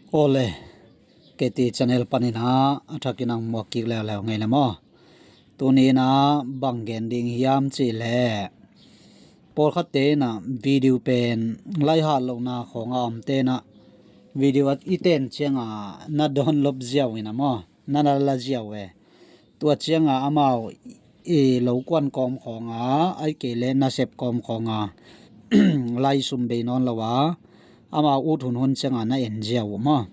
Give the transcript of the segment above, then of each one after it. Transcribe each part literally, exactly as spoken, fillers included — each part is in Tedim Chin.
Awle, K T channel panin ah a thakin ang muak kik leuleu ngei le maw? Tuni in ah bang gen ding hiam cih leh, pawlkhatte in ah video pen laihat lohna khawng a omte in ah video i ten ciangah na download ziau in ah maw, na na la ziau ve. Tua ciangah amau i lo kuan kawm khawngah, ahih kei leh nasep kawm khawngah lai sum bei nawn lo a, amau ut hunhun ciangah na en ziau uh maw?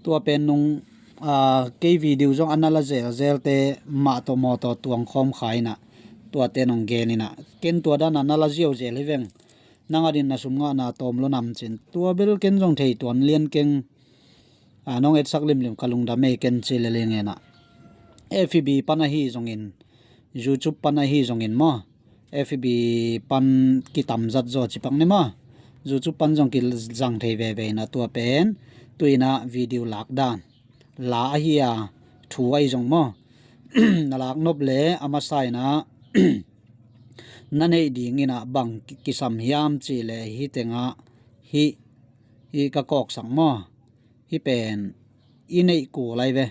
Tua pen nung, aa, kei video zong a na la zelzelte mah tawh mawtaw tuang khawm kha in ah, tuate nong gen in ah, ken tua dan a na la ziau zel hi veng. Nang adin na sum ngahna tawm lo nam cin, tua bel ken zong thei tuan lian keng. Aa, nong etsak limlim ka lungdam ei, ken ci le leng in ah. F B pan ahi zongin, YouTube pan ahi zongin maw, F B pan kitam zat zaw ci pak ni maw? YouTube pan zong kizang thei veve in ah, tua pen tu in ah video lak dan, la ahi a, thu ahi zong maw, na lak nop leh a masa in ah na neih ding in ah bang ki-, kisam hiam cih leh, hih tengah hih, hih ka kawksak maw? Hih pen i neih kul lai ve.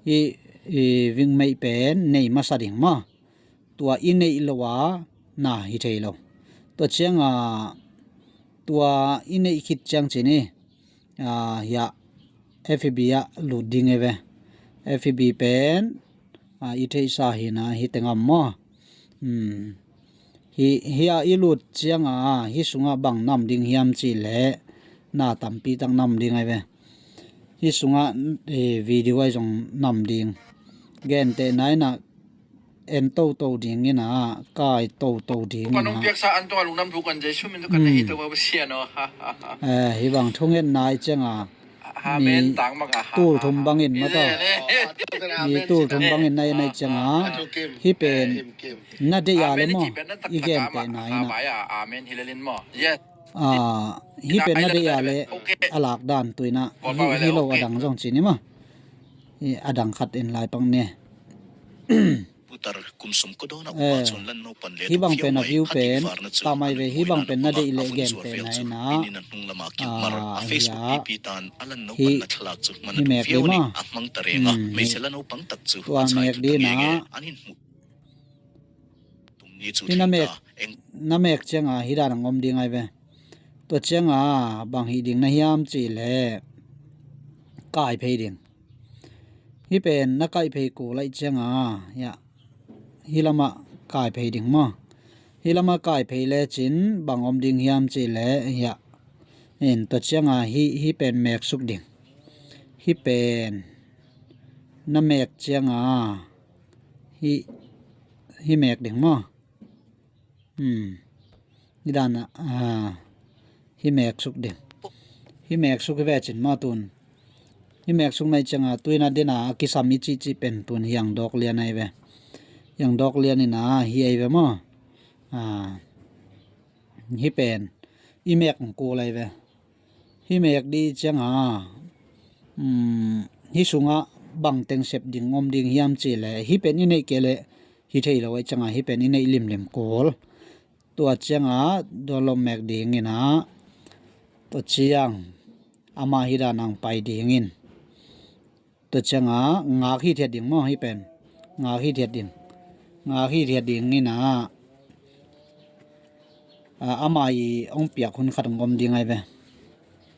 Hih, hih wingmate pen nei masa ding maw? Tua i neih lo a na hi thei lo. Tua ciangah tua i neih khit ciang cin i, aa, hiah F B ah lut ding e ve. F B pen, aa, i theihsa hi in ah, hih tengah maw? Hmm. Hih, hih ah i lut ciangah hih sungah bang na om ding hiam cih leh, na tampi tak na om ding ahi ve. Hih sungah, eh, video ahi zong na om ding. Gentehna in ah en toto ding in ah, kai toto ding in ah. Hih bang thungetna i ciangah mi tul thum bangin mataw, mi tul thum bangin na en a i ciangah, hih pen na deih a leh maw, i gentehna in ah, aa, hih pen na deih a leh a lak dan tu in ah, hi, hi lo a dang zong ci ni maw? Hi a dang khat en lai pak ni. Hih bang pen a view pen tam ahi ve, hih bang pen na deih leh gentehna in ah, aa, hih, hih mek ding maw? Hmm, hih. Tua mek ding in ah, hih na mek, na mek ciangah hih dan a om ding ahi ve. Tua ciangah bang hih ding na hiam cih leh, kai phei ding. Hih pen na kai phei kul lai ciangah, hiah, hih lamah kai phei ding maw? Hih lamah kai phei lecin bang om ding hiam cih leh, hiah, en, tua ciangah hih, hih pen mek suk ding. Hih pen na mek ciangah hih, hih mek ding maw? Hmm. Hih dan a, aa, hih mek suk ding. Hih mek suk hi ve cin maw tun. Hih mek suk na i ciangah tu in ah den a, a kisam i cihcih pen tun hiang dawk lian ahi ve. Hiang dawk lian in ah, hih ahi ve maw? Aa, hih pen i mek kul ahi ve. Hih mek ding i ciangah, um, hih sungah bang teng sep ding om ding hiam cih leh, hih pen i neih kei leh hi thei lo ahi ciangah, hih pen i neih limlim kul. Tua ciangah download mek ding in ah, tua ciang amah hih dan a pai ding in. Tua ciangah ngak hithiat ding maw, hih pen? Ngak hithiat ding. Ngak hithiat ding in ah, aa, amah i hong piak hun khat hong om ding ahi ve.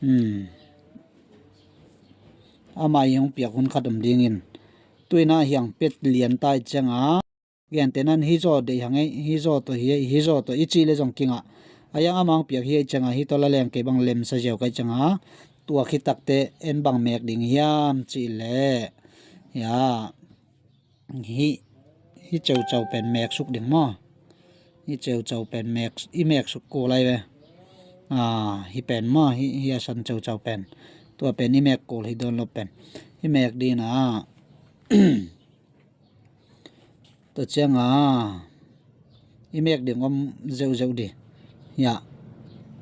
Hmm. Amah i hong piak hun khat om ding in. Tu in ah hiang pet lian ta i ciangah, gentehna in hih zaw deih hang ei, hih zaw tawh hi ei, hih zaw tawh i cih leh zong kingah. A hiang amah hong piak hi ei ciangah, hih tawh la leng kei bang lemsa ziau ka hih ciangah, tua khit takteh en bang mek ding hiam cih leh, hiah, hih, hih ceucau pen mek suk ding maw? Hih ceucau pen mek, i mek suk kul lai ve. Aa, hih pen maw, hih, hih a san ceucau pen. Tua pen i mek kul, hih download pen. Hih mek ding in ah. Tua ciangah i mek ding om zeuhzeuh ding. Hiah,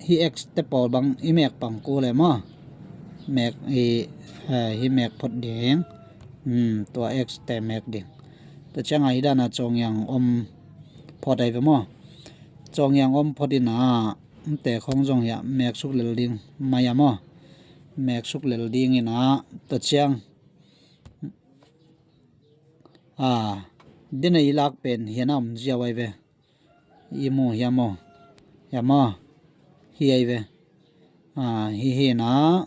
hih X te pawl bang i mek pang kul e maw? Mek i, eh, hih mek phot ding. Hmm, tua X te mek ding. Tua ciangah hih dan a cawngiang om phot ahi ve maw? Cawngiang om phot in ah, te khawng zong hiah mek suk lel ding mai a maw? Meksuk lel dingin ah, tua ciang a, dina i lak pen hian a om ziau ai ve. I mu hiam aw? Hiam aw? Hi ai ve. A, hi hi na.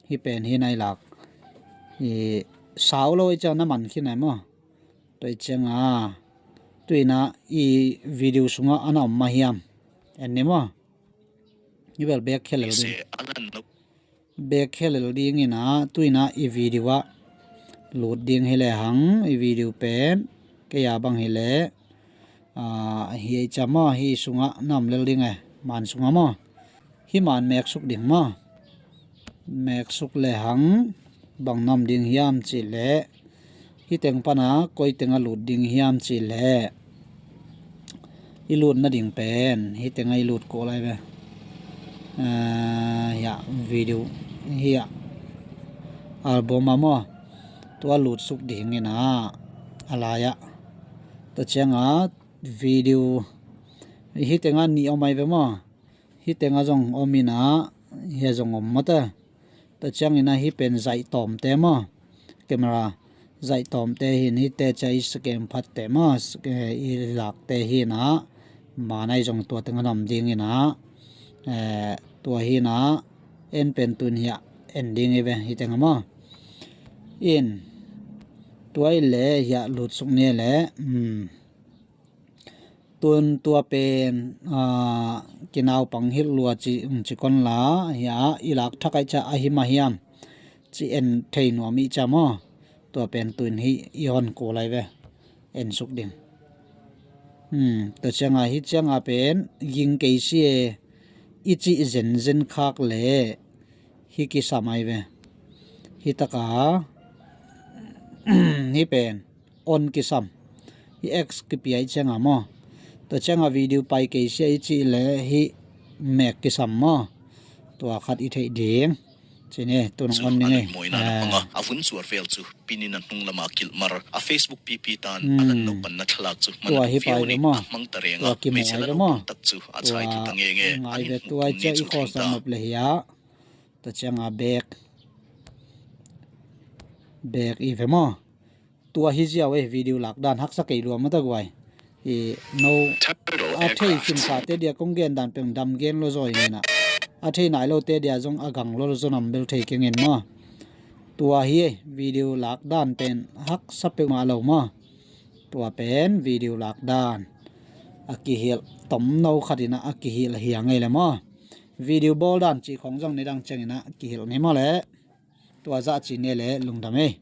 Hi pen hi na i lak. I sau lo i ciang na man khin ai maw? Tua i ciang a, tu ina i video sungah a na om mah hiam? En ni maw? Hi bel bek khia lel ding. Bek khia lel ding ina, tu ina i video ah lut ding hi le hang, i video pen kei a bang hi le, a, hi ei ciam maw, hi sungah na om lel ding e, man sungah maw. Hi man meksuk ding maw. Meksuk le hang bang na om ding hiam cih le, hi teng pana koi teng a lut ding hiam cih le, i lut nading pen hi teng a i lut kul ai ve. A, hiah video, hiah album a maw, tua lut suk ding ina, a lai ah. Tua ciang a video hi teng a nih om ai ve maw. Hi teng a zong om ina, hia zong om maw te. Tua ciang ina hi pen zaih tawmte maw. Camera zaih tawmte hi in, hi te cia i skem phatte maw, i lakte hi ina, manai zong tua teng a na om ding ina, eh, tua hi ina, en pen tun hiah en ding i ve, hi teng a maw. In, tua i le hiah lut suk ni le, um, tun tua pen, a, kinaupang hilh lua ci, um, ci kon la, hiah i lak thak ai cia a hi mah hiam ci en thei nuam i cia maw. Tua pen tun hi i hon kul ai ve. En suk ding. Hmm, tua ciang a hi ciang a pen ging kei si e i cih zenzen khak le hi kisam ai ve. Hi taka hi pen on kisam. Hi X kipia i ciang a maw. Tua ciang a video pai kei sia i cih le hi mek kisam maw. Tua khat i theih ding. Ci ni, tu nong on ning ei. Mawina na panga a vun zuar vel cu pinin a hnung lama kilh mar a Facebook pipi tan a lan naupan na thlalak cu tua hi pai ve maw. A hmang ta renga meithal naupan tak cu a chai thu ta ngenge. Ngai ve tua cia i khawsa map le hiah. Tua ciang a bek bek i ve maw. Tua hi ziau e, video lak dan haksa kei lua mata guai. I no a thei khin khate dia kong gen dan peng dam gen lo zaw ina. A thei nai lote dia zong a gang lo zaw nam bel thei keng en maw. Tua hi e, video lak dan pen haksa peuhmah lo maw. Tua pen video lak dan a kihilh tomno khat ina a kihilh a hiang ei le maw. Video bawl dan cih khong zong nidang ciang ina kihilh ni maw le. Tua zah ci ni le lungdam ei.